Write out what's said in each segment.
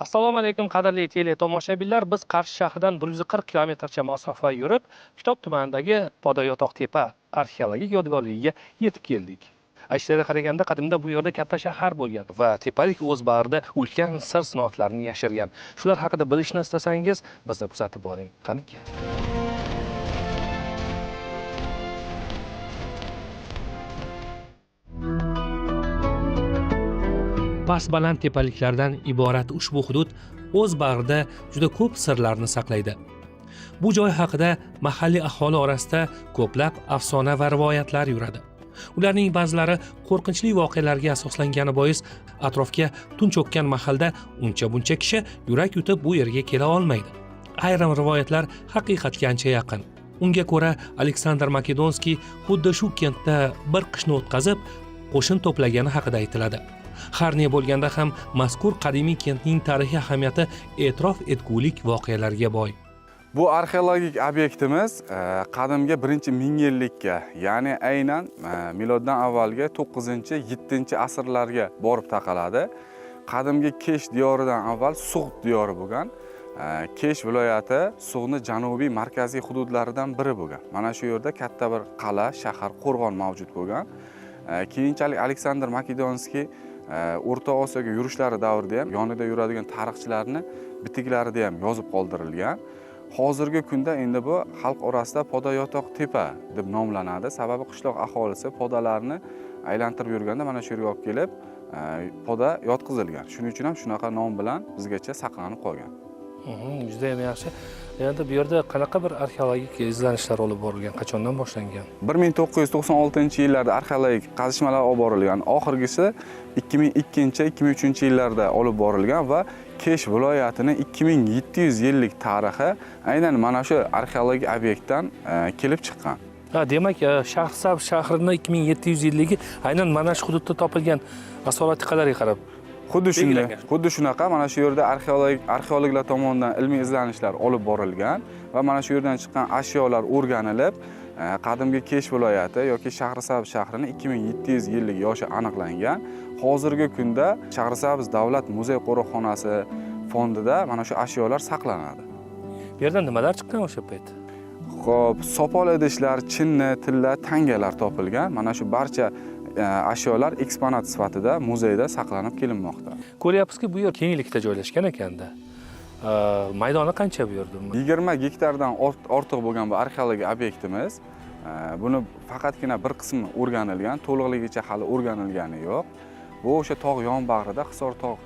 Assalomu alaykum, qadrli teletomoshabinlar. Biz Qarshi shahridan 140 kilometrcha masofa yurib, Kitob tumanidagi Podayotoqtepa arxeologik yodgorligiga yetib keldik. Aytishlariga qaraganda, qadimda bu yerda katta shahar bo'lgan va tepalik o'z bag'rida ulkan sir sinoatlarni yashirgan. Shular haqida bilishni istasangiz, bizni kuzatib boring. Qani? Past baland tepaliklardan iborat ushbu hudud o'z bag'rida juda ko'p sirlarni saqlaydi. Bu joy haqida mahalliy aholi orasida ko'plab afsona va rivoyatlar yuradi. Ularning ba'zilari qo'rqinchli voqealarga asoslangani bois atrofga tun cho'kkan mahalda uncha-buncha kishi yurak yutib bu yerga kela olmaydi. Ayrim rivoyatlar haqiqatga ancha yaqin. Unga ko'ra, Aleksandr Makedonskiy xuddi shu kentda bir qishni o'tkazib, qo'shin to'plagani haqida aytiladi. Har ne bo'lganda ham mazkur qadimiy kentning tarixiy ahamiyati e'tirof etgulik voqealarga boy. Bu arxeologik obyektimiz qadimgi birinchi ming yillikka, ya'ni aynan miloddan avvalgi 9-7 asrlarga borib taqaladi. Qadimgi Kesh diyoridan avval Sug'd diyori bo'lgan. Kesh viloyati Sug'dni janubiy markaziy hududlaridan biri bo'lgan. Mana shu yerda katta bir qal'a, shahar, qo'rg'on mavjud bo'lgan. Keyinchalik Aleksandr Makedonskiy O'rta Osiyoga yurishlari davrida ham yonida yuradigan tarixchilarni bitiklarida ham yozib qoldirilgan. Hozirgi kunda endi bu xalq orasida Podayotoq tepa deb nomlanadi. Sababi qishloq aholisi podalarni aylantirib yurganda mana shu yerga olib kelib poda yotqizilgan. Shuning uchun ham shunaqa nom bilan bizgacha saqlanib qolgan. Juda ham yaxshi. Endi bu yerda qanaqa bir arxeologik izlanishlar olib borilgan, qachondan boshlangan? 1996-yillarda arxeologik qazishmalar olib borilgan. Oxirgisi 2002-2003 yillarda olib borilgan va Kesh viloyatining 2700 yillik tarixi aynan mana shu arxeologik obyektdan kelib chiqqan. Ha, demak, Shahrisabz shahrini 2700 yilligi aynan mana shu hududda topilgan asoratiqalarga qarab xuddi shunday, belgilangan. Xuddi shunaqa mana shu yerda arxeologlar tomonidan ilmiy izlanishlar olib borilgan va mana shu yerdan chiqqan ashyolar o'rganilib, qadimgi Kesh viloyati yoki Shahrisabz shahrini 2700 yillik yoshi aniqlangan. Hozirgi kunda Shahrisabz davlat muzey qo'riqxonasi fondida mana shu ashyolar saqlanadi. Bu yerdan nimalar chiqqan o'sha payt? Xo'p, sopol idishlar, chinni, tilla, tangalar topilgan. Mana shu barcha ashyolar eksponat sifatida muzeyda saqlanib kelinmoqda. Ko'ryapmizki, bu yer kenglikda joylashgan ekanda. Maydoni qancha bu yerda? 20 gektardan ortiq bo'lgan bu arxeologik obyektimiz, buni faqatgina bir qismi o'rganilgan, to'liqligicha hali o'rganilgani yo'q. Bu o'sha tog' yon bag'rida, Hisor tog'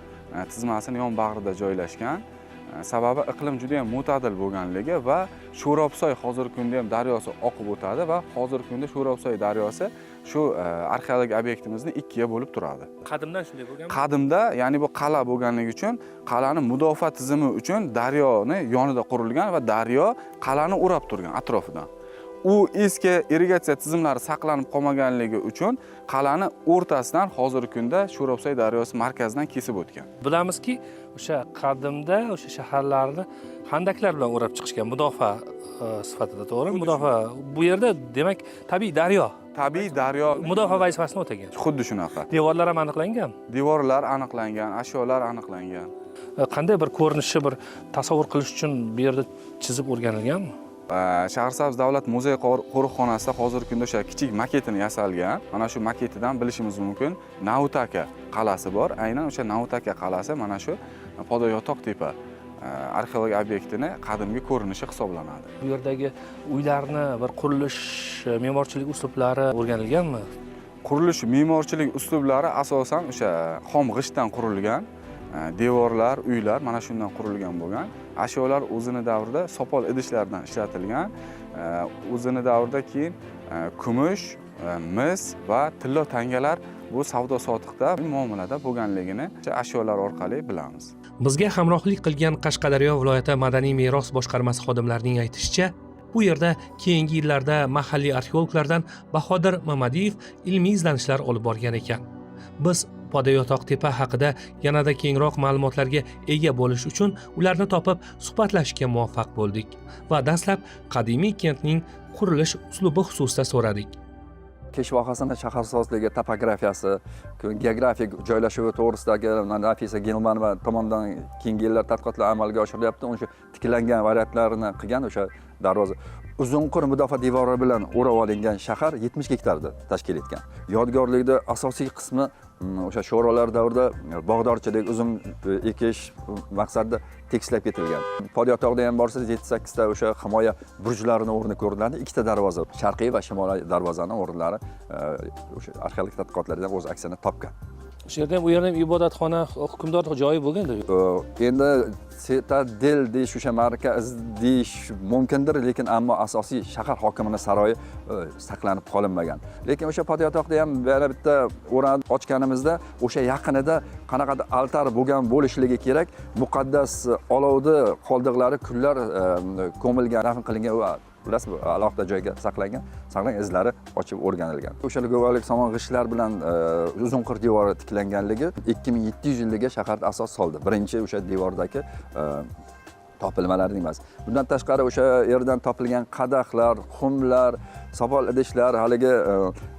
tizmasini yon bag'rida joylashgan. Sababi iqlim juda ham mo'tadil bo'lganligi va Sho'robsoy hozirgi kunda ham daryosi oqib o'tadi va hozirgi kunda Sho'robsoy daryosi shu arxeologik obyektimizni ikkiga bo'lib turadi. Qadimdan shunday bo'lganmi? Qadimda, ya'ni bu qal'a bo'lganligi uchun, qal'ani mudofaa tizimi uchun daryoni yonida qurilgan va daryo qal'ani o'rab turgan atrofidan. U eski irrigatsiya tizimlari saqlanib qolmaganligi uchun qal'ani o'rtasidan hozirgi kunda Sho'robsoy daryosi markazidan kesib o'tgan. Bilamizki, o'sha qadimda o'sha shaharlarni handaklar bilan o'rab chiqishgan mudofaa sifatida, to'g'rimi? Mudofaa bu yerda demak tabiiy daryo. Tabiiy daryo mudofaa vazifasini o'tagan. Xuddi shunaqa. Devorlar ham aniqlangan. Devorlar aniqlangan, ashyolar aniqlangan. Qanday bir ko'rinishi bir tasavvur qilish uchun bu yerda chizib o'rganilganmi? Shahrisabz davlat muzey qo'riqxonasida hozirgi kunda o'sha kichik maketini yasalgan. Mana shu maketidan bilishimiz mumkin. Nautaka qal'asi bor. Aynan o'sha Nautaka qal'asi mana shu Podayotoq tepa arxeologik obyektini qadimgi ko'rinishi hisoblanadi. Bu yerdagi uylarni bir qurilish, me'morchilik uslublari o'rganilganmi? Qurilish me'morchilik uslublari asosan o'sha xom g'ishtdan qurilgan, devorlar, uylar mana shundan qurilgan bo'lgan. Ashyolar o'zini davrida sopol idishlardan ishlatilgan. O'zini davrida keyin kumush, mis va tillo tangalar bu savdo sotiqda muomalada bo'lganligini ashyolar orqali bilamiz. Bizga hamrohlik qilgan Qashqadaryo viloyati madaniy meros boshqarmasi xodimlarining aytishicha, bu yerda keyingi yillarda mahalliy arxeologlardan Bahodir Mamadiyev ilmiy izlanishlar olib borgan ekan. Biz Podayotoqtepa haqida yanada kengroq ma'lumotlarga ega bo'lish uchun ularni topib suhbatlashishga muvaffaq bo'ldik va dastlab qadimiy kentning qurilish uslubi xususida so'radik. Kesh vohasini shaharsozligi, topografiyasi, geografik joylashuvi to'g'risidagi Nafisa Gilmanova tomonidan keyingi yillar tadqiqotlar amalga oshirilyapti. O'sha tiklangan variantlarini qilgan o'sha darvoza Uzunqur mudofaa devori bilan o'rab olingan shahar 70 gektarni tashkil etgan. Yodgorlikda asosiy qismi o'sha sho'rolar davrida bog'dorchilik, uzum ekish maqsadida tekislab ketilgan. Podyotoqda ham borsangiz 7-8 ta o'sha himoya burjlarini o'rni ko'rinadi. Ikkita darvoza, sharqiy va shimoliy darvozani o'rinlari o'sha arxeologik tadqiqotlarda o'z aksini topgan. O'sha yerda ham, u yerda ham ibodatxona, hukmdor joyi bo'lganda. Endi sitadel deyish, o'sha markaz deyish mumkindir, lekin ammo asosiy shahar hokimini saroyi saqlanib qolinmagan. Lekin o'sha Podyotoqda ham yana bitta o'rin ochganimizda o'sha yaqinida qanaqadir altar bo'lgan bo'lishligi kerak. Muqaddas olovni qoldiqlari, kullar ko'milgan, dafn qilingan va bilasizmi, alohida joyga saqlangan izlari ochib o'rganilgan. O'sha go'valik somon g'ishtlar bilan Uzunqir devori tiklanganligi 2700 yilliga shaharda asos soldi. Birinchi o'sha devordagi topilmalarning emas. Bundan tashqari o'sha yerdan topilgan qadahlar, xumlar, sopol idishlar,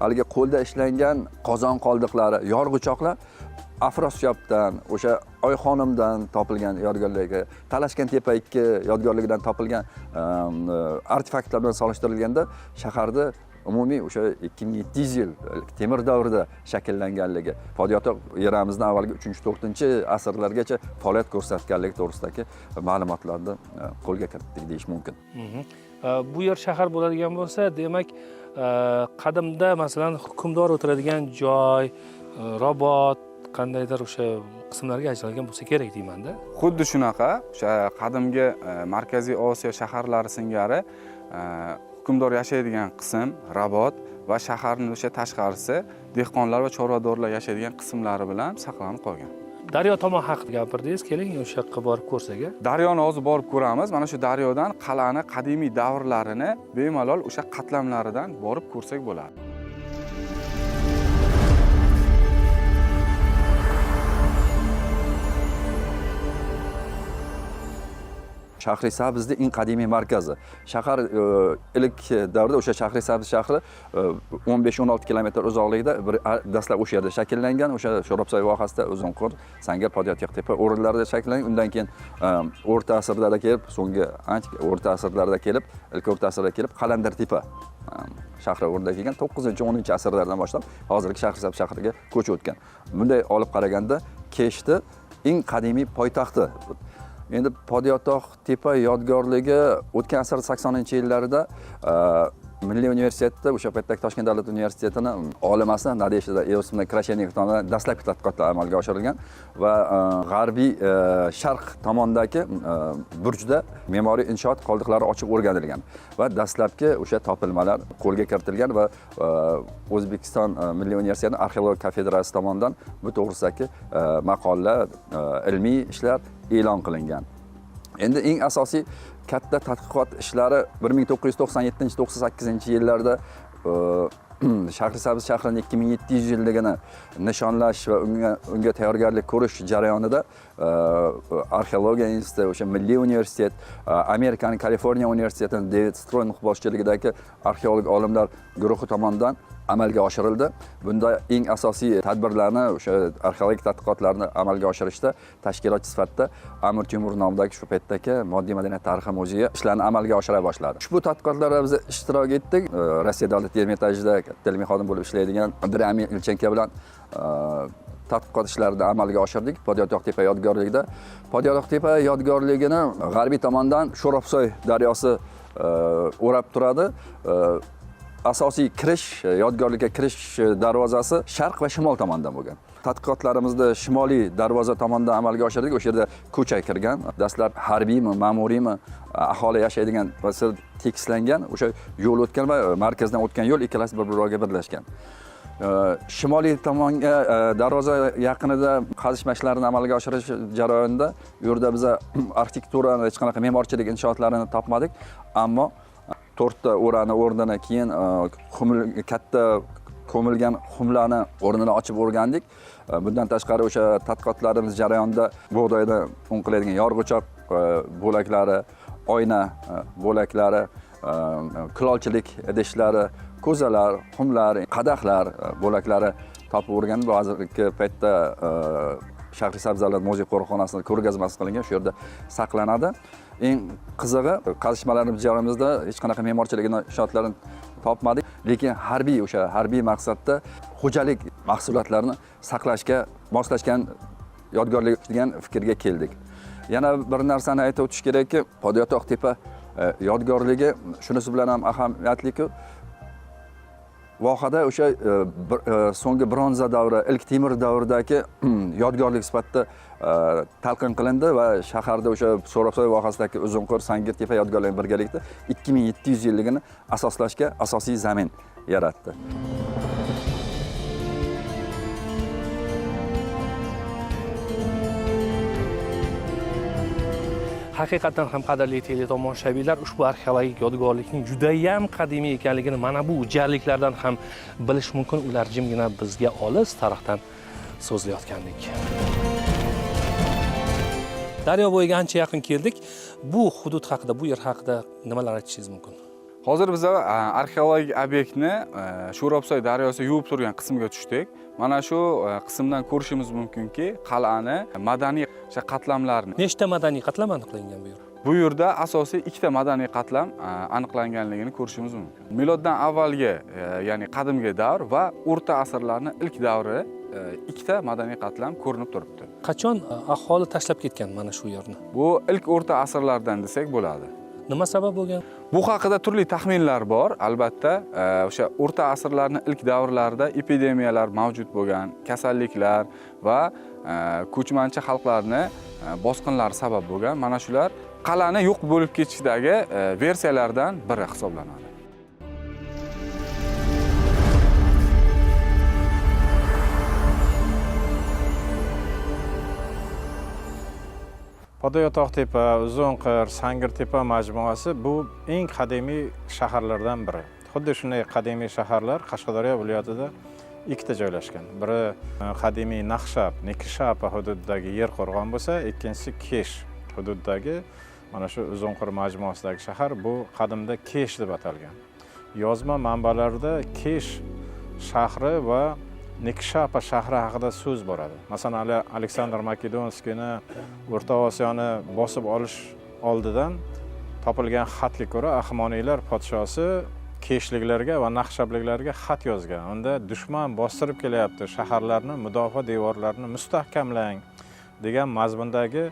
haligi qo'lda ishlangan qozon qoldiqlari, yorg'uchoqlar Afrosiyobdan, o'sha Oyxonimdan topilgan yodgorligi, Talashgan tepa 2 yodgorligidan topilgan artefaktlar bilan solishtirilganda shaharda umumiy o'sha 2700 yil temir davrida shakllanganligi, Podyotoq eramizdan avvalgi 3-4 asrlargacha faoliyat ko'rsatganligi to'g'risidagi ma'lumotlarni qo'lga kiritdik deyish mumkin. Bu yer shahar bo'ladigan bo'lsa, demak, qadimda masalan hukmdor o'tiradigan joy, robot, qandaydir o'sha qismlarga ajralgan bo'lsa kerak deymanda. Xuddi shunaqa, o'sha qadimgi Markaziy Osiyo shaharlari singari hukmdor yashaydigan qism, rabot va shaharning o'sha tashqarisi dehqonlar va chorvadorlar yashaydigan qismlari bilan saqlanib qolgan. Daryo tomon haqida gapirdingiz, keling o'sha yoqqa borib ko'rsak. Daryoni hozir borib ko'ramiz. Mana shu daryodan qal'ani qadimiy davrlarini bemalol o'sha qatlamlaridan borib ko'rsak bo'ladi. Shahrisabzni eng qadimiy markazi. Shahar ilk davrda o'sha Shahrisabz shahri 15-16 kilometr uzoqlikda bir dastlab o'sha yerda shakllangan, o'sha Sho'rabsoy vohasida Uzunqur, Sangar, Podyotoqtepa o'rinlarida shakllangan. Undan keyin o'rta asrlarda kelib, so'nggi ancha o'rta asrlarda kelib, ilk o'rta asrda kelib Qalandartepa shahri o'rniga kelgan. 9-10 asrlardan boshlab hozirgi Shahrisabz shahriga ko'chib o'tgan. Bunday olib qaraganda Keshni eng qadimiy poytaxti. Endi Podyotoq tepa yodgorligi o'tgan asr 80-yillarida Milliy universitetda, o'sha paytdagi Toshkent davlat universitetini olimasi Nadejda Iosifovna Krashennikov tomonidan dastlabki tadqiqotlar amalga oshirilgan va g'arbiy sharq tomondagi burjda me'moriy inshoot qoldiqlari ochiq o'rganilgan va dastlabki o'sha topilmalar qo'lga kiritilgan va O'zbekiston Milliy universitetining arxeologiya kafedrasi tomonidan bu to'g'risidagi maqola, ilmiy ishlar e'lon qilingan. Endi eng asosiy katta tadqiqot ishlari 1997-98 yillarda Shahrisabz shahrining 2700 yilligini nishonlash va unga tayyorgarlik ko'rish jarayonida arxeologiya instituti, o'sha Milliy universitet, Amerikaning Kaliforniya universitetining David Stroyn boshchiligidagi arxeolog olimlar guruhi tomonidan amalga oshirildi. Bunda eng asosiy tadbirlarni, o'sha arxeologik tadqiqotlarni amalga oshirishda tashkilotchi sifatida Amir Temur nomidagi shu paytdagi moddiy madaniyat tarixi muzeyi ishlarni amalga oshira boshladi. Ushbu tadqiqotlarda biz ishtirok etdik. Rossiya davlat Ermitajida katta ilmiy xodim bo'lib ishlaydigan Andrey Ilchenko bilan tadqiqot ishlarini amalga oshirdik Podyotoqtepa yodgorligida. Podyotoqtepa yodgorligini g'arbiy tomondan Sho'robsoy daryosi o'rab turadi. Asosiy kirish, yodgorlikka kirish darvozasi sharq va shimol tomondan bo'lgan. Tadqiqotlarimizni shimoliy darvoza tomondan amalga oshirdik. O'sha yerda ko'cha kirgan. Dastlab harbiymi, ma'muriymi, aholi yashaydigan va tekislangan, o'sha yo'l o'tgan va markazdan o'tgan yo'l ikkalasi bir-biriga birlashgan. Shimoliy tomonga darvoza yaqinida qazishma ishlarini amalga oshirish jarayonida u yerda biza arxitekturani, hech qanaqa me'morchilik inshootlarini topmadik, ammo to'rtta o'rani o'rnini keyin katta ko'milgan xumlarni o'rnini ochib o'rgandik. Bundan tashqari o'sha tadqiqotlarimiz jarayonida bug'doyni un qiladigan yorg'uchoq bo'laklari, oyna bo'laklari, Kulolchilik idishlari, ko'zalar, xumlar, qadahlar bo'laklari topib o'rganib, bu hozirgi paytda Shahrisabz davlat muzey qo'riqxonasida ko'rgazmasi qilingan, shu yerda saqlanadi. Eng qizig'i, qazishmalarimiz jarayonimizda hech qanaqa me'morchilik inshootlarini topmadik, lekin harbiy, o'sha harbiy maqsadda xo'jalik mahsulotlarini saqlashga moslashgan yodgorlik degan fikrga keldik. Yana bir narsani aytib o'tish kerakki, Podayotoq tepa yodgorligi shunisi bilan ham ahamiyatliku, vohada o'sha so'nggi bronza davri, ilk temir davridagi yodgorlik sifatida talqin qilindi va shaharda o'sha So'rabsoy vohasidagi Uzunqir, Sangirtepa yodgorligi birgalikda 2700 yilligini asoslashga asosiy zamin yaratdi. Haqiqatdan ham, qadrli teletomoshabinlar, ushbu arxeologik yodgorlikning judayam qadimiy ekanligini mana bu jarliklardan ham bilish mumkin. Ular jimgina bizga olis tarixdan so'zlayotgandek. Daryo bo'yiga ancha yaqin keldik. Bu hudud haqida, bu yer haqida nimalar aytishingiz mumkin? Hozir biz arxeologik obyektni Sho'robsoy daryosi yuvib turgan qismiga tushdik. Mana shu qismdan ko'rishimiz mumkinki, qal'ani madaniy o'sha qatlamlarini. Nechta madaniy qatlam aniqlangan bu yerda? Bu yerda asosiy ikkita madaniy qatlam aniqlanganligini ko'rishimiz mumkin. Miloddan avvalgi, ya'ni qadimgi davr va o'rta asrlarning ilk davri ikkita madaniy qatlam ko'rinib turibdi. Qachon aholi tashlab ketgan mana shu yerni? Bu ilk o'rta asrlardan desak bo'ladi. Nima sabab bo'lgan? Bu haqida turli taxminlar bor. Albatta, o'sha o'rta asrlarning ilk davrlarida epidemiyalar mavjud bo'lgan, kasalliklar va ko'chmanchi xalqlarni bosqinlari sabab bo'lgan. Mana shular qal'ani yo'q bo'lib ketishidagi versiyalardan biri hisoblanadi. Podayotoqtepa, Uzunqir, Sangirtepa majmuasi bu eng qadimiy shaharlardan biri. Xuddi shunday qadimiy shaharlar Qashqadaryo viloyatida ikkita joylashgan. Biri qadimiy Naqshab, Nikishapa hududidagi yer qo'rg'on bo'lsa, ikkinchisi Kesh hududidagi mana shu Uzunqir majmuasidagi shahar, bu qadimda Kesh deb atalgan. Yozma manbalarda Kesh shahri va Nikishapa shahri haqida so'z boradi. Masalan, Aleksandr Makedonskiyni O'rta Osiyoni bosib olish oldidan topilgan xatga ko'ra Ahmoniylar podshosi keshliklarga va naqshabliklarga xat yozgan. Unda dushman bostirib kelyapti, shaharlarni, mudofaa devorlarini mustahkamlang degan mazmundagi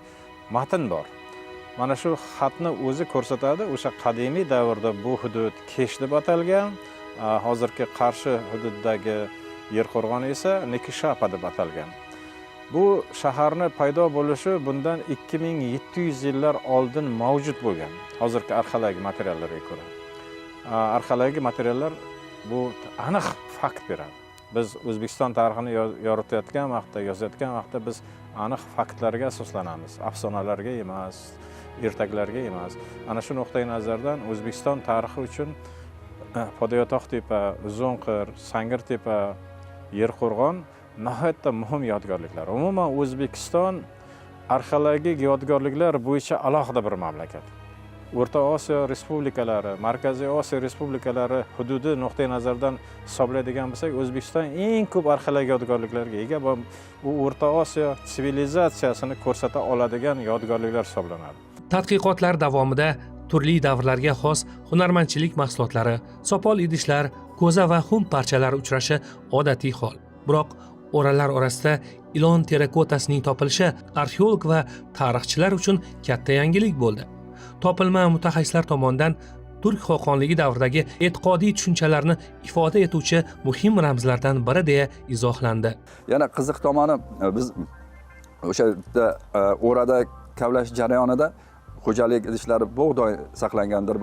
matn bor. Mana shu xatni o'zi ko'rsatadi, o'sha qadimiy davrda bu hudud Kesh deb atalgan, hozirgi Qarshi hududidagi yer qo'rg'oni esa Nikishapa deb atalgan. Bu shaharni paydo bo'lishi bundan 2700 yillar oldin mavjud bo'lgan, hozirgi arxeologik materiallarga ko'ra. Arxeologik materiallar bu aniq fakt beradi. Biz O'zbekiston tarixini yoritayotgan vaqtda, yozayotgan vaqtda biz aniq faktlarga asoslanamiz, afsonalarga emas, ertaklarga emas. Ana shu nuqtai nazardan O'zbekiston tarixi uchun Podayotoqtepa, Uzunqir, Sangirtepa, Yerqo'rg'on nihoyatda muhim yodgorliklar. Umuman O'zbekiston arxeologik yodgorliklar bo'yicha alohida bir mamlakat. O'rta Osiyo respublikalari, Markaziy Osiyo respublikalari hududi nuqtai nazaridan hisoblaydigan bo'lsak, O'zbekiston eng ko'p arxeologik yodgorliklarga ega va bu O'rta Osiyo sivilizatsiyasini ko'rsata oladigan yodgorliklar hisoblanadi. Tadqiqotlar davomida turli davrlarga xos hunarmandchilik mahsulotlari, sopol idishlar, ko'za va xum parchalari uchrashi odatiy hol. Biroq o'ralar orasida ilon terrakotasining topilishi arxeolog va tarixchilar uchun katta yangilik bo'ldi. Topilma mutaxassislar tomonidan Turk xoqonligi davridagi e'tiqodiy tushunchalarni ifoda etuvchi muhim ramzlardan biri deya izohlandi. Yana qiziq tomoni, biz o'sha bitta o'rada kavlash jarayonida xo'jalik idishlari bug'doy saqlangandir,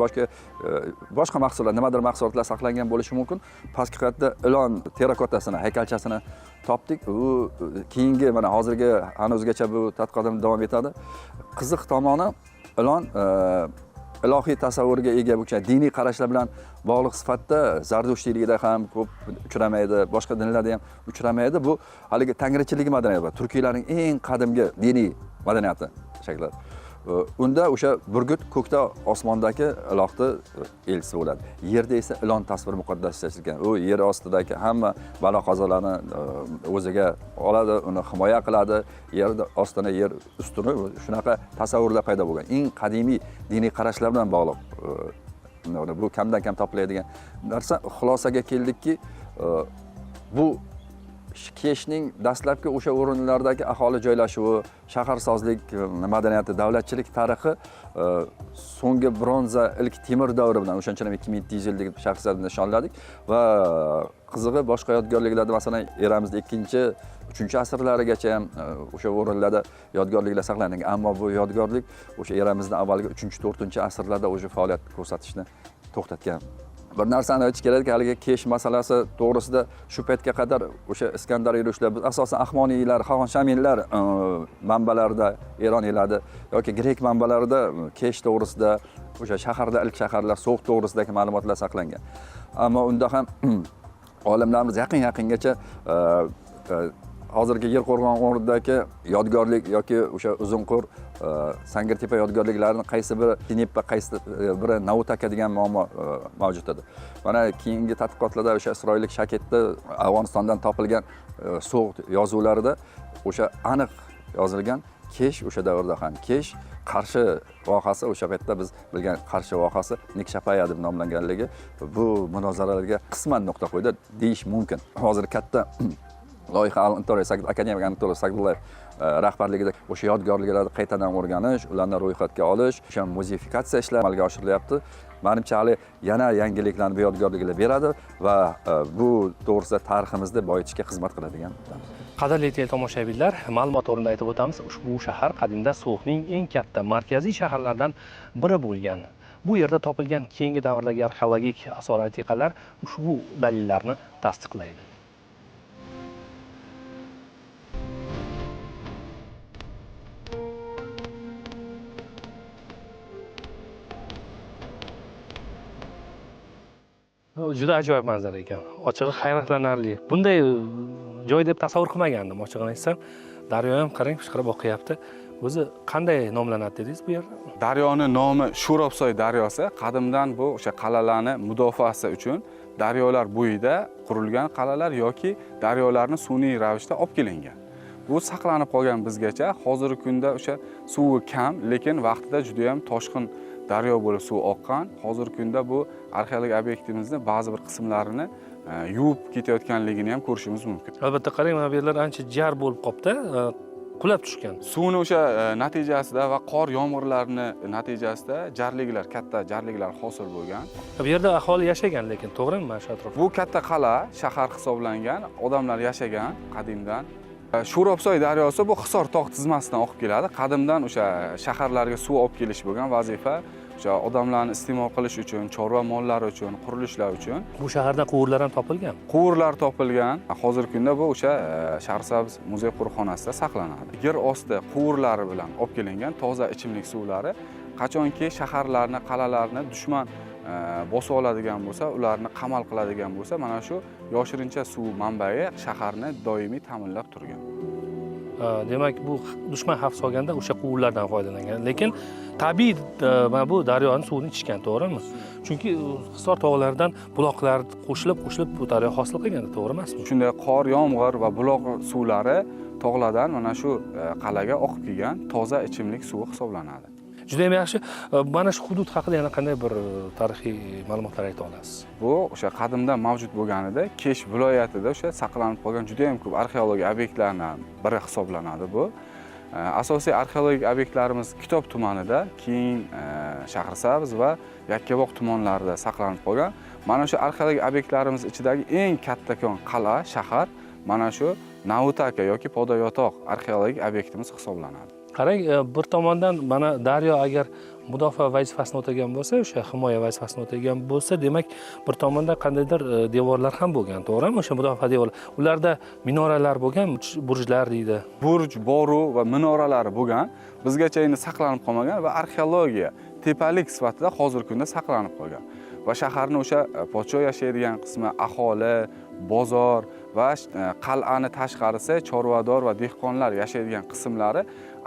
boshqa mahsulot, nimadir mahsulotlar saqlangan bo'lishi mumkin. Pastki qavatda ilon terrakotasini, haykalchasini topdik. U keyingi mana hozirgi hanuzgacha bu tadqiqotimiz davom etadi. Qiziq tomoni, ilon ilohiy tasavvurga ega bo'lgan diniy qarashlar bilan bog'liq sifatida zardushtiylikda ham ko'p uchramaydi, boshqa dinlarda ham uchramaydi. Bu haligi tangrichilik madaniyati, turkiylarning eng qadimgi diniy madaniyati shaklida. Unda o'sha burgut ko'kda, osmondagi ilohni elchisi bo'ladi. Yerda esa ilon tasviri muqaddaslashtirilgan. U yer ostidagi hamma balo qazolarni o'ziga oladi, uni himoya qiladi, yer ostini, yer ustini, shunaqa tasavvurlar paydo bo'lgan. Eng qadimiy diniy qarashlar bilan bog'liq bu kamdan kam topiladigan narsa. Xulosaga keldikki, bu Keshning dastlabki o'sha o'rinlardagi aholi joylashuvi, shaharsozlik madaniyati, davlatchilik tarixi so'nggi bronza, ilk temir davri bilan, o'shaning uchun ham 2700 yil deb shaxslarni nishonladik. Va qizig'i, boshqa yodgorliklarda, masalan, eramizda 2, 3 asrlarigacha ham o'sha o'rinlarda yodgorliklar saqlangan, ammo bu yodgorlik o'sha eramizdan avvalgi 3, 4 asrlarda o'sha faoliyat ko'rsatishni to'xtatgan. Bir narsani aytish kerakki, haligi Kesh masalasi to'g'risida shu paytga qadar o'sha Iskandar yurishlar, biz asosan Ahmoniylar, Xonxashamiylar manbalarida, eroniylarda yoki grek manbalarida Kesh to'g'risida, o'sha shaharda ilk shaharlar, So'g'd to'g'risidagi ma'lumotlar saqlangan. Ammo unda ham olimlarimiz yaqin yaqingacha hozirgi Yerqo'rg'on o'rnidagi yodgorlik yoki o'sha Uzunqur, Sangirtepa yodgorliklarini qaysi biri Tineppa, qaysi biri Nautaka degan muammo mavjud edi. Mana keyingi tadqiqotlarda o'sha isroillik Shaketda Afg'onistondan topilgan So'g'd yozuvlarida o'sha aniq yozilgan: Kesh o'sha davrda ham Kesh, Qarshi vohasi, o'sha paytda biz bilgan Qarshi vohasi Nikshapaya deb nomlanganligi bu munozaralarga qisman nuqta qo'ydi deyish mumkin. Hozir katta loyiha, akademik Anatoliy Sagdullayev rahbarligida o'sha yodgorliklarni qaytadan o'rganish, ularni ro'yxatga olish, o'sha muzeyfikatsiya ishlari amalga oshirilyapti. Manimcha, hali yana yangiliklarni bu yodgorliklar beradi va bu to'g'risida tariximizni boyitishga xizmat qiladigan. Qadrli teletomoshabinlar, ma'lumot o'rnida aytib o'tamiz, ushbu shahar qadimda So'g'dning eng katta markaziy shaharlaridan biri bo'lgan. Bu yerda topilgan keyingi davrdagi arxeologik asor-atiqalar ushbu dalillarni tasdiqlaydi. Juda ajoyib manzara ekan. Ochig'i, hayratlanarli. Bunday joy deb tasavvur qilmagandim, ochig'ini aytsam. Daryo ham, qarang, pishqirib oqyapti. O'zi qanday nomlanadi dedingiz bu yerda? Daryoni nomi Sho'robsoy daryosi. Qadimdan bu o'sha qal'alarni mudofaasi uchun daryolar bo'yida qurilgan qal'alar yoki daryolarni sun'iy ravishda olib kelingan. Bu saqlanib qolgan bizgacha. Hozirgi kunda o'sha suvi kam, lekin vaqtida juda ham toshqin daryo bo'lib suv oqqan. Hozirgi kunda bu arxeologik obyektimizni ba'zi bir qismlarini yuvib ketayotganligini ham ko'rishimiz mumkin. Albatta, qarang, mana bu yerlar ancha jar bo'lib qolibdi, qulab tushgan. Suvni o'sha natijasida va qor yomg'irlarini natijasida jarliklar, katta jarliklar hosil bo'lgan. Bu yerda aholi yashagan lekin, to'g'rimi, mana shu atrofda? Bu katta qal'a, shahar hisoblangan, odamlar yashagan qadimdan. Sho'robsoy daryosi bu Hisor tog' tizmasidan oqib keladi. Qadimdan o'sha shaharlarga suv olib kelish bo'lgan vazifa, o'sha odamlarni iste'mol qilish uchun, chorva mollari uchun, qurilishlar uchun. Bu shahardan quvurlar ham topilgan. Quvurlar topilgan. Hozirgi kunda bu o'sha Shahrisabz muzey qo'riqxonasida saqlanadi. Yer osti quvurlari bilan olib kelingan toza ichimlik suvlari qachonki shaharlarni, qal'alarni dushman bosib oladigan bo'lsa, ularni qamal qiladigan bo'lsa, mana shu yoshirincha suv manbai shaharni doimiy ta'minlab turgan. Demak, bu dushman xavf solganda o'sha quvurlardan foydalangan. Lekin tabiiy mana bu daryoni suvini ichishgan, to'g'rimi? Chunki Hisor tog'laridan buloqlar qo'shilib, qo'shilib bu daryo hosil qilgan, to'g'ri emasmi? Shunday qor, yomg'ir va buloq suvlari tog'lardan mana shu qal'aga oqib kelgan toza ichimlik suvi hisoblanadi. Juda ham yaxshi. Mana shu hudud haqida yana qanday bir tarixiy ma'lumotlar ayta olasiz? Bu o'sha qadimdan mavjud bo'lganida Kesh viloyatida o'sha saqlanib qolgan juda ham ko'p arxeologik obyektlardan biri hisoblanadi bu. Asosiy arxeologik obyektlarimiz Kitob tumanida, keyin Shahrisabz va Yakkabog' tumanlarida saqlanib qolgan. Mana shu arxeologik obyektlarimiz ichidagi eng kattakon qal'a, shahar mana shu Navutaka yoki Podayotoq arxeologik obyektimiz hisoblanadi. Qarang, bir tomondan mana daryo agar mudofaa vazifasini o'tagan bo'lsa, o'sha himoya vazifasini o'tagan bo'lsa, demak, bir tomonda qandaydir devorlar ham bo'lgan, to'g'rimi? O'sha mudofaa devorlar. Ularda minoralar bo'lgan, burjlar deydi. Burj, boru va minoralari bo'lgan, bizgacha endi saqlanib qolmagan va arxeologiya tepalik sifatida hozirgi kunda saqlanib qolgan. Va shaharni o'sha podsho yashaydigan qismi, aholi, bozor va qal'ani tashqarisi chorvador va dehqonlar yashaydigan qismlari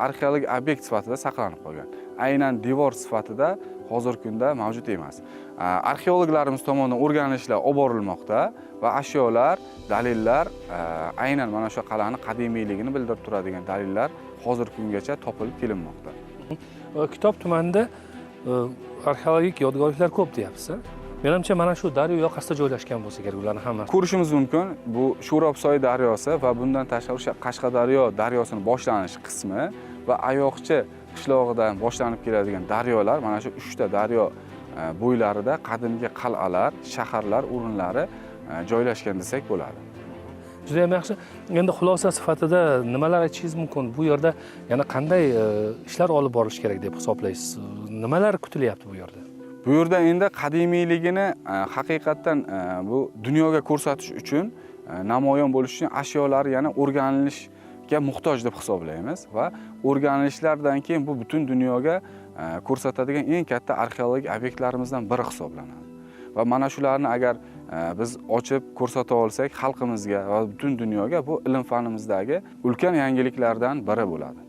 arxeologik obyekt sifatida saqlanib qolgan. Aynan devor sifatida hozirgi kunda mavjud emas. Arxeologlarimiz tomonidan o'rganishlar olib borilmoqda va ashyolar, dalillar, aynan mana shu qal'ani qadimiyligini bildirib turadigan dalillar hozirgi kungacha topilib kelinmoqda. Kitob tumanida arxeologik yodgorliklar ko'p deyapsiz, a? Menimcha, mana shu daryo yoqasida joylashgan bo'lsa kerak ularni hammasi. Ko'rishimiz mumkin, bu Sho'robsoy daryosi va bundan tashqari o'sha Qashqadaryo daryosining boshlanish qismi va Ayoqchi qishlog'idan boshlanib keladigan daryolar, mana shu 3 ta daryo bo'ylarida qadimgi qal'alar, shaharlar o'rinlari joylashgan desak bo'ladi. Juda ham yaxshi. Endi xulosa sifatida nimalar aytishingiz mumkin? Bu yerda yana qanday ishlar olib borilishi kerak deb hisoblaysiz? Nimalar kutilyapti bu yerda? Bu yerda endi qadimiyligini haqiqatdan bu dunyoga ko'rsatish uchun, namoyon bo'lish uchun ashyolari yana o'rganilishga muhtoj deb hisoblaymiz va o'rganilishlardan keyin bu butun dunyoga ko'rsatadigan eng katta arxeologik obyektlarimizdan biri hisoblanadi. Va mana shularni agar biz ochib ko'rsata olsak xalqimizga va butun dunyoga, bu ilm fanimizdagi ulkan yangiliklardan biri bo'ladi.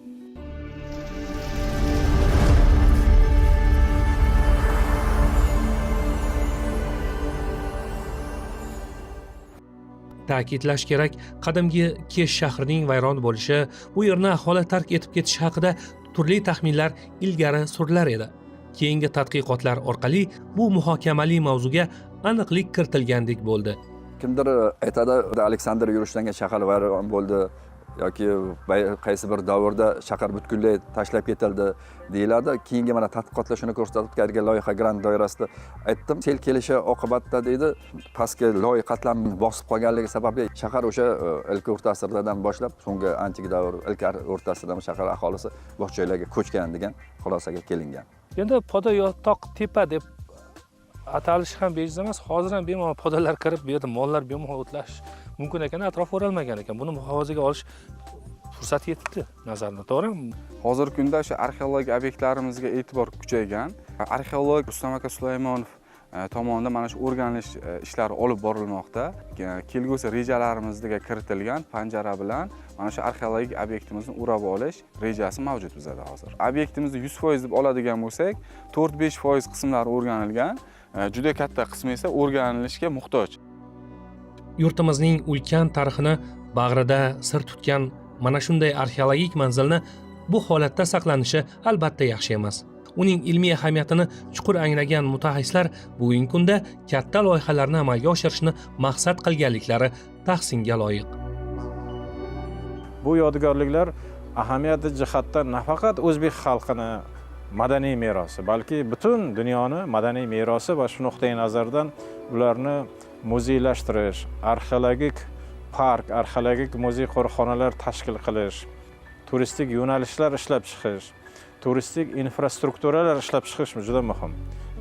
Ta'kidlash kerak, qadimgi Kesh shahrining vayron bo'lishi, bu yerni aholi tark etib ketishi haqida turli taxminlar ilgari surilar edi. Keyingi tadqiqotlar orqali bu muhokamali mavzuga aniqlik kiritilgandek bo'ldi. Kimdir aytadi, Aleksandr yurishidan keyin shahar vayron bo'ldi yoki qaysi bir davrda shahar butunlay tashlab ketildi deyiladi. Keyingi mana tadqiqotlar shuni ko'rsatib, loyiha grant doirasida aytdim, sel kelishi oqibatida deydi, pastki loy qatlamni bosib qolganligi sababli shahar o'sha ilk o'rta asrlardan boshlab so'nggi antik davr, ilk o'rta asrdan shahar aholisi boshqa joylarga ko'chgan degan xulosaga kelingan. Endi Poda yotoq tepa deb atalishi ham bejiz emas. Hozir ham bemalol podalar kirib, bu yerda mollar bemalol o'tlash mumkin ekan, atrof o'ralmagan ekan. Buni muhofazaga olish fursati yetibdi nazarimda, to'g'rimi? Hozirgi kunda o'sha arxeologik obyektlarimizga e'tibor kuchaygan. Arxeolog Rustam aka Sulaymonov tomonidan mana shu o'rganish ishlari olib borilmoqda. Kelgusi rejalarimizga kiritilgan panjara bilan mana shu arxeologik obyektimizni o'rab olish rejasi mavjud bizada hozir. Obyektimizni 100% deb oladigan bo'lsak, 4-5% qismlari o'rganilgan, juda katta qismi esa o'rganilishga muhtoj. Yurtimizning ulkan tarixini bag'rida sir tutgan mana shunday arxeologik manzilni bu holatda saqlanishi albatta yaxshi emas. Uning ilmiy ahamiyatini chuqur anglagan mutaxassislar bugungi kunda katta loyihalarni amalga oshirishni maqsad qilganliklari tahsinga loyiq. Bu yodgorliklar ahamiyati jihatdan nafaqat o'zbek xalqini madaniy merosi, balki butun dunyoni madaniy merosi va shu nuqtai nazardan ularni muzeylashtirish, arxeologik park, arxeologik muzey qo'riqxonalar tashkil qilish, turistik yo'nalishlar ishlab chiqish, turistik infrastrukturalar ishlab chiqish juda muhim.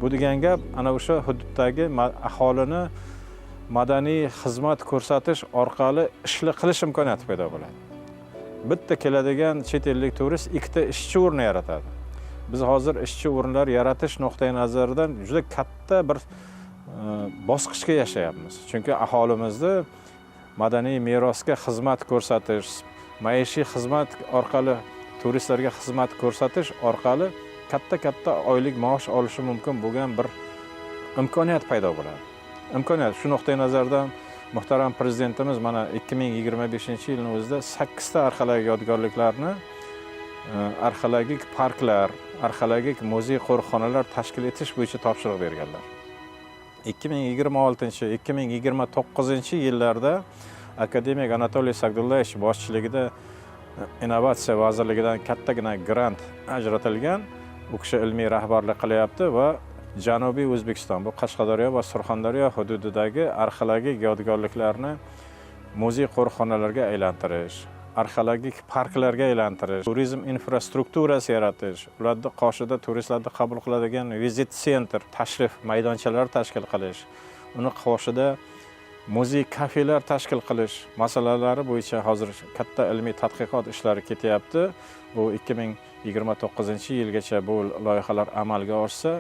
Bu degan gap, ana o'sha hududdagi aholini madaniy xizmat ko'rsatish orqali ishli qilish imkoniyati paydo bo'ladi. Bitta keladigan chet ellik turist ikkita ishchi o'rni yaratadi. Biz hozir ishchi o'rinlar yaratish nuqtai nazaridan juda katta bir bosqichga yashayapmiz, chunki aholimizni madaniy merosga xizmat ko'rsatish, maishiy xizmat orqali turistlarga xizmat ko'rsatish orqali katta katta oylik maosh olishi mumkin bo'lgan bir imkoniyat paydo bo'ladi, imkoniyat. Shu nuqtai nazardan muhtaram prezidentimiz mana 2025-yilni o'zida sakkizta arxeologik yodgorliklarni arxeologik parklar, arxeologik muzey qo'riqxonalar tashkil etish bo'yicha topshiriq berganlar. 2026, 2029-yillarda akademik Anatoliy Sagdullayevich boshchiligida Innovatsiya vazirligidan kattagina grant ajratilgan. U kishi ilmiy rahbarlik qilyapti va Janubiy O'zbekiston, bu Qashqadaryo va Surxondaryo hududidagi arxeologik yodgorliklarni muzey qo'riqxonalarga aylantirish, arxeologik parklarga aylantirish, turizm infrastrukturasi yaratish, ularni qoshida turistlarni qabul qiladigan визит центр, tashrif maydonchalari tashkil qilish, uni qoshida muzey kafelar tashkil qilish masalalari bo'yicha hozir katta ilmiy tadqiqot ishlari ketyapti. Bu 2029-yilgacha bu loyihalar amalga oshsa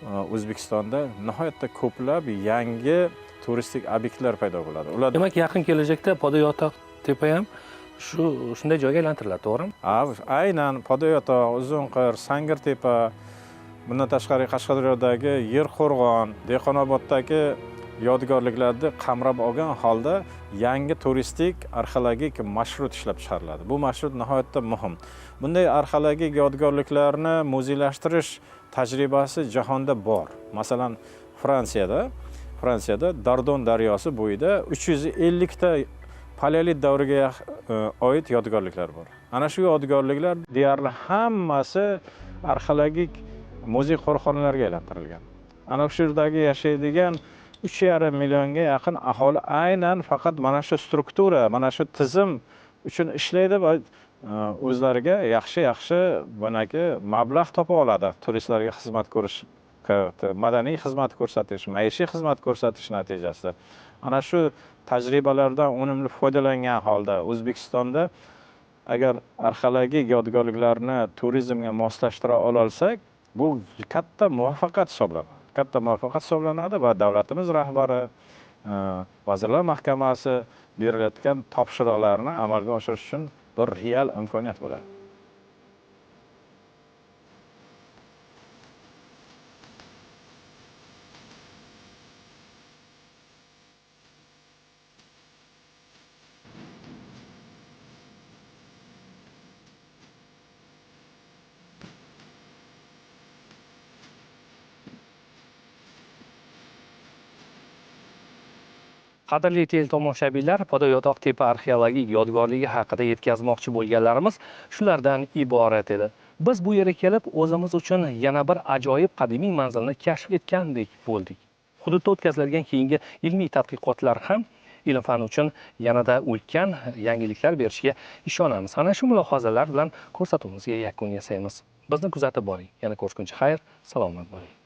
O'zbekistonda nihoyatda ko'plab yangi turistik obyektlar paydo bo'ladi. Ular Demak, yaqin kelajakda Podayotoq tepa ham shunday joyga aylantiriladi, to'g'rimi? Aynan Podayotoq, Uzunqir, Sangirtepa, bundan tashqari Qashqadaryodagi Yerqo'rg'on, Dehqonoboddagi yodgorliklarni qamrab olgan holda yangi turistik arxeologik marshrut ishlab chiqariladi. Bu marshrut nihoyatda muhim. Bunday arxeologik yodgorliklarni muzeylashtirish tajribasi jahonda bor. Masalan, Fransiyada Dardon daryosi bo'yida 350 ta paleolit davriga oid yodgorliklar bor. Ana shu yodgorliklar deyarli hammasi arxeologik muzey qo'riqxonalarga aylantirilgan. Ana shu yerdagi yashaydigan 3,5 millionga yaqin aholi aynan faqat mana shu struktura, mana shu tizim uchun ishlaydi va o'zlariga yaxshi-yaxshi bunaki mablag' topa oladi. Turistlarga xizmat ko'rish, madaniy xizmat ko'rsatish, maishiy xizmat ko'rsatish natijasida. Ana shu tajribalardan unumli foydalangan holda O'zbekistonda agar arxeologik yodgorliklarni turizmga moslashtira olsak, bu katta muvaffaqiyat hisoblanadi. Katta muvaffaqiyat hisoblanadi va davlatimiz rahbari, Vazirlar Mahkamasi berilayotgan topshiriqlarni amalga oshirish uchun bir real imkoniyat bo'ladi. Qadrli teletomoshabinlar, Podayotoq tepa arxeologik yodgorligi haqida yetkazmoqchi bo'lganlarimiz shulardan iborat edi. Biz bu yerga kelib o'zimiz uchun yana bir ajoyib qadimiy manzilni kashf etgandek bo'ldik. Hududda o'tkazilgan keyingi ilmiy tadqiqotlar ham ilm fan uchun yanada ulkan yangiliklar berishiga ishonamiz. Ana shu mulohazalar bilan ko'rsatuvimizga yakun yasaymiz. Bizni kuzatib boring. Yana ko'rishguncha xayr, salomat bo'ling.